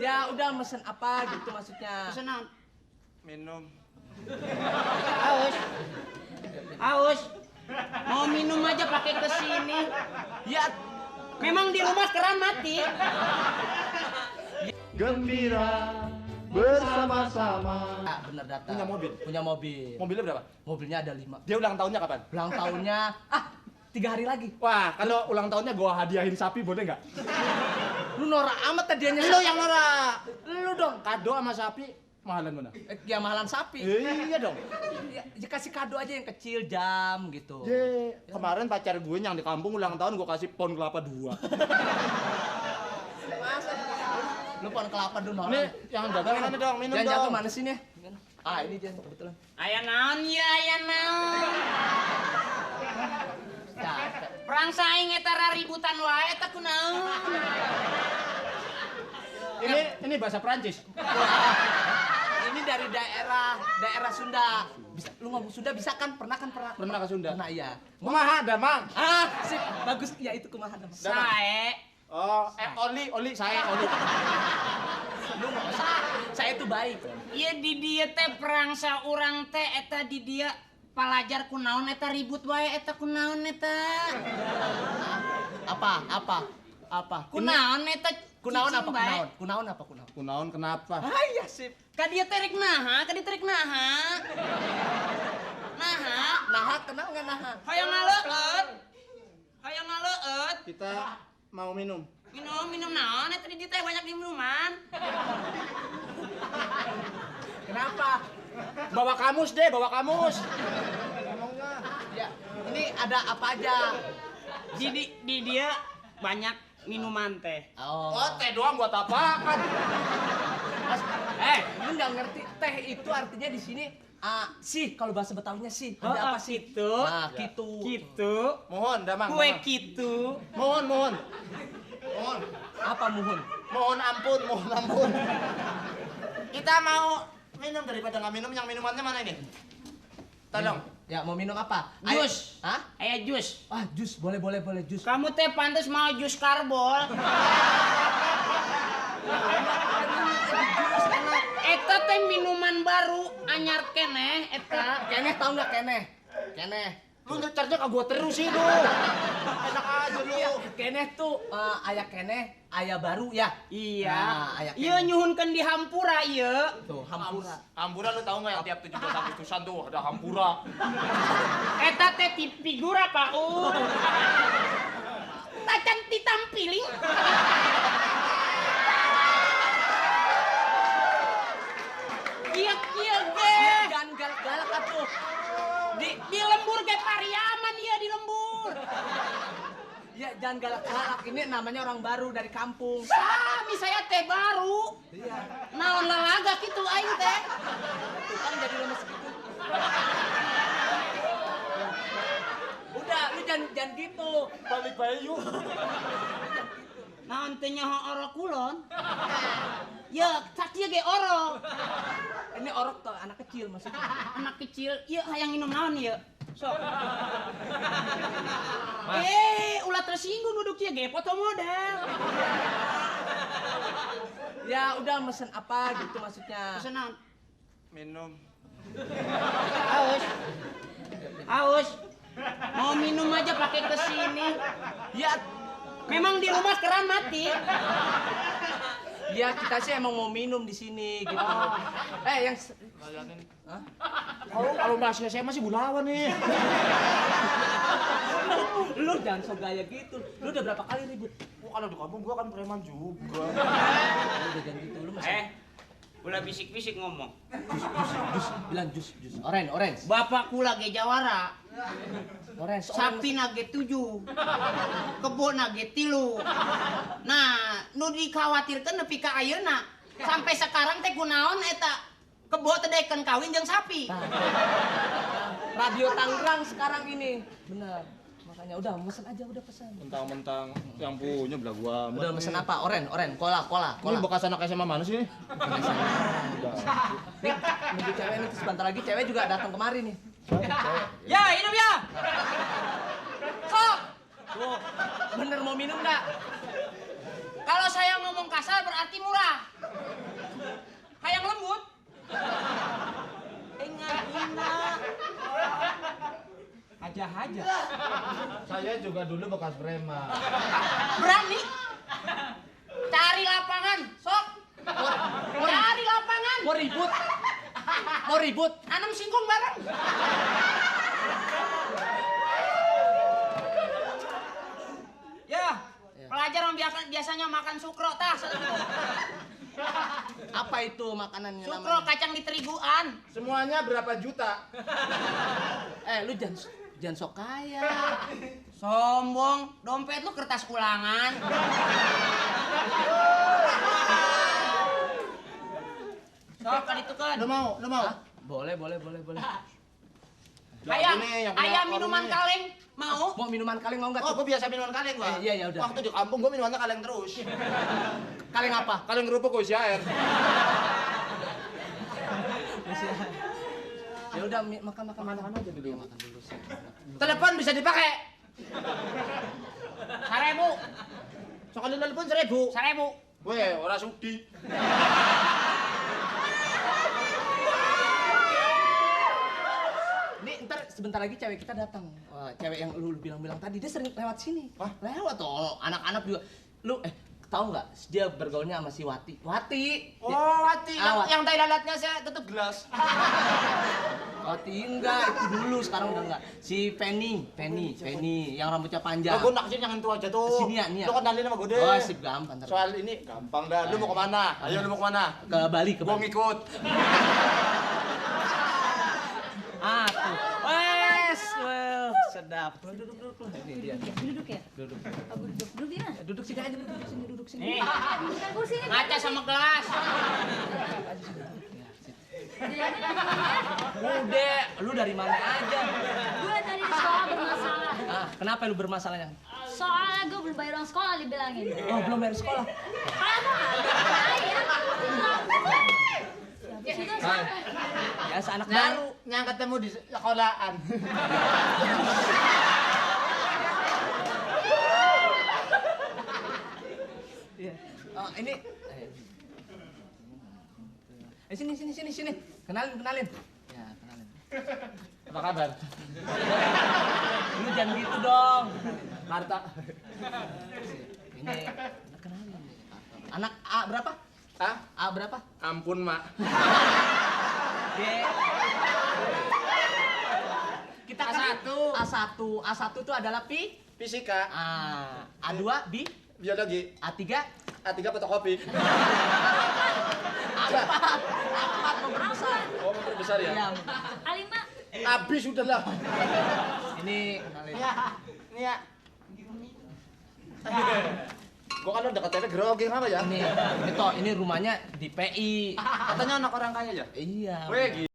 Ya udah mesen apa gitu maksudnya. Pesen naon? Minum. Haus. Haus. Mau minum aja pakai kesini. Ya Memang di rumah keran mati. Gembira bersama-sama. bener datang. Punya mobil? Punya mobil. Mobilnya berapa? Mobilnya ada 5. Dia ulang tahunnya kapan? Ulang tahunnya 3 hari lagi. Wah, kalau ulang tahunnya gua hadiahin sapi boleh nggak? Lu norak amat tadinya. Lu yang norak. Lu dong. Kado sama sapi mahalan mana? Ya mahalan sapi. Iya dong. Ya kasih kado aja yang kecil, jam gitu. Ye, kemarin pacar gue yang di kampung ulang tahun gua kasih pohon kelapa 2. Lu pohon kelapa dulu norak. Nih, yang dagang mana dong? Minum Jangan dong. jatuh mana sih nih? Ini Jan kebetulan. Aya naon ya, aya naon. Capek. Perang saing eta raributan wae eta kunaon. Ini bahasa Prancis. Ini dari daerah Sunda. Bisa, lu ngomong Sunda bisa kan? Pernah kan? Pernah ke Sunda? Pernah iya. Kumaha Damang? Sip, bagus. Ya itu kumaha Damang. Sae. Oh, oli, saya oli. Lu nggak usah. Saya itu baik. Ieu di dieu teh perang saurang teh eta di dieu palajar kunaon eta ribut wae eta kunaon eta. Apa? Kunaon eta Kunaon cicing apa? bae. Kunaon apa? Kunaon. Kunaon kenapa? Iya sip. Ka dieu teh rek naha, ka dieu teh rek naha. Naha, Naha kenal nggak naha? hayang ngaleueut. Hayang ngaleueut. Kita mau minum. Minum naon eta di dieu teh banyak minuman. Kenapa? Bawa kamus deh, bawa kamus. Ya, ini ada apa aja? Di dia banyak minuman teh. Oh. Teh doang buat apaan? Lu nggak ngerti teh itu artinya di sini sih kalau bahasa Betawinya sih. Oh, Ada apa sih? gitu. Nah, gitu. Gitu. Mohon, Damang. Kue Damang. gitu. Mohon. Apa muhun? Mohon ampun. Kita mau minum daripada nggak minum, yang minumannya mana ini? Tolong. Ya, mau minum apa? Jus. Hah? Aya jus. Jus. Boleh jus. Kamu teh pantas mau jus karbol. Eta teh minuman baru anyar keneh eta. Keneh tahu nggak keneh? Keneh. Lu nyecernya ke gua terus sih lu. Enak aja lu. Keneh tuh aya keneh, aya baru ya. Iya. Nah, aya Ieu keneh. nyuhunkeun di hampura ieu. Tuh, hampura. Hampura lu tahu nggak yang tiap 17 Agustusan tuh ada hampura. Eta teh ti figura Paul. Tacan ditampiling. Kieu ge. Jangan galak-galak atuh. Di lembur ge pariaman ieu di lembur. Ya, jangan galak-galak. Ini namanya orang baru dari kampung. Sami saya teh baru. Iya. Naon lalaga kitu aing teh. Tuh kan jadi lemes gitu. Udah, lu jangan gitu. Balik bae yuk. Naon teh nyaho oro kulon? Ya, sakieu ge oro. Ini orok tuh anak kecil maksudnya. Anak kecil, ieu hayang minum naon ieu? Sok. Ulah tersinggung duduk ieu ge foto model. Ya udah mesen apa gitu maksudnya. Pesen naon? Minum. Haus. Mau minum aja pakai kesini. Ya, Memang di rumah keran mati. ya kita sih emang mau minum di sini gitu. Yang Layanin. Hah? Kalau masih saya masih bulawan nih. Lu jangan so gaya gitu. Lu udah berapa kali ribut? Kalau di kampung gua kan preman juga. Lu udah jangan gitu. Lu masih Ulah bisik-bisik ngomong. bilang jus. Orange. Bapak kula ge jawara. Orange. Sapi nage 7. Kebo nage 3. Nah, nu dikhawatirkeun nepi ka ayeuna. Sampai sekarang teh kunaon eta? Kebo teh daekeun kawin jeung sapi. Radio Tangerang sekarang ini. Bener. Makanya udah mesen aja, udah pesan. Mentang-mentang yang punya belah gua. Udah mesen apa? Orange. Cola. Ini bekas anak SMA mana sih? Nih, nunggu cewek nih, sebentar lagi cewek juga datang kemari nih. Ya, hidup ya. Sok. Tuh, bener mau minum nggak? Kalau saya ngomong kasar berarti murah. pindah aja. Saya juga dulu bekas preman. Berani? Cari lapangan, sok. Cari lapangan. Mau ribut? Mau ribut? Tanam singkong bareng. Ya, pelajar yang biasanya makan sukro tah. Apa itu makanannya Sukro namanya? kacang di teriguan. Semuanya berapa juta? Lu jangan sok kaya. Sombong, dompet lu kertas ulangan. Sok kan itu kan. Lu mau? Hah? Boleh. Ayam, Ini yang punya ayam warung minuman ini. kaleng mau? Mau minuman kaleng mau nggak? Oh, gue biasa minuman kaleng gua. Iya, ya udah. Waktu di kampung gue minumannya kaleng terus. Kaleng apa? Kaleng kerupuk gue isi air. Ya udah makan aja dulu. Ya, makan dulu sih. Telepon bisa dipakai. 1.000, Sekali telepon 1.000. 1.000. Weh, ora sudi. Ini ntar sebentar lagi cewek kita datang. Wah, cewek yang lu bilang-bilang tadi dia sering lewat sini. Hah? Lewat tuh, anak-anak juga. Lu tahu nggak? Dia bergaulnya sama si Wati. Oh, hati. Awat. Yang tai lalatnya saya tutup gelas. Wati enggak, itu dulu sekarang udah enggak. Si Penny yang rambutnya panjang. Gue naksir yang itu aja tuh. Sini ya, nih ya. Lu kenalin sama gue deh. Oh, sip gampang ntar. Soal ini gampang dah. Lu mau kemana? Ayo lu mau kemana? Ke Bali, ke Gue Bali. ngikut. Tuh. Wes, well, sedap. Duduk. Ini dia. Duduk ya? Duduk. Aku duduk ya? Duduk sini aja, duduk sini. Nih, Bukan kursi ini. ngaca sama gelas. Udah, lu dari mana aja? Gue tadi di sekolah bermasalah. Kenapa lu bermasalahnya? Soalnya gue belum bayar uang sekolah dibilangin. Oh, belum bayar sekolah. Kamu bayar. Siapa sih itu siapa? Ya, anak baru. Yang ketemu di sekolahan. Iya. Oh, ini. Sini. Kenalin. Ya, kenalin. Apa kabar? Lu jangan gitu dong. Marta. Ini kenalin. Anak A berapa? Hah? A berapa? Ampun, Mak. D. Kita kan A1. A1 itu adalah Fisika. A2 Biologi. A3 A3 fotokopi. A4 memperbesar. Oh, memperbesar ya? Iya. Alima. Habis sudah lah. Ini kenalin. Ini ya. Gua kan udah KTP grogi apa ya? Ini rumahnya di PI. Katanya anak orang kaya ya? Iya. Weh,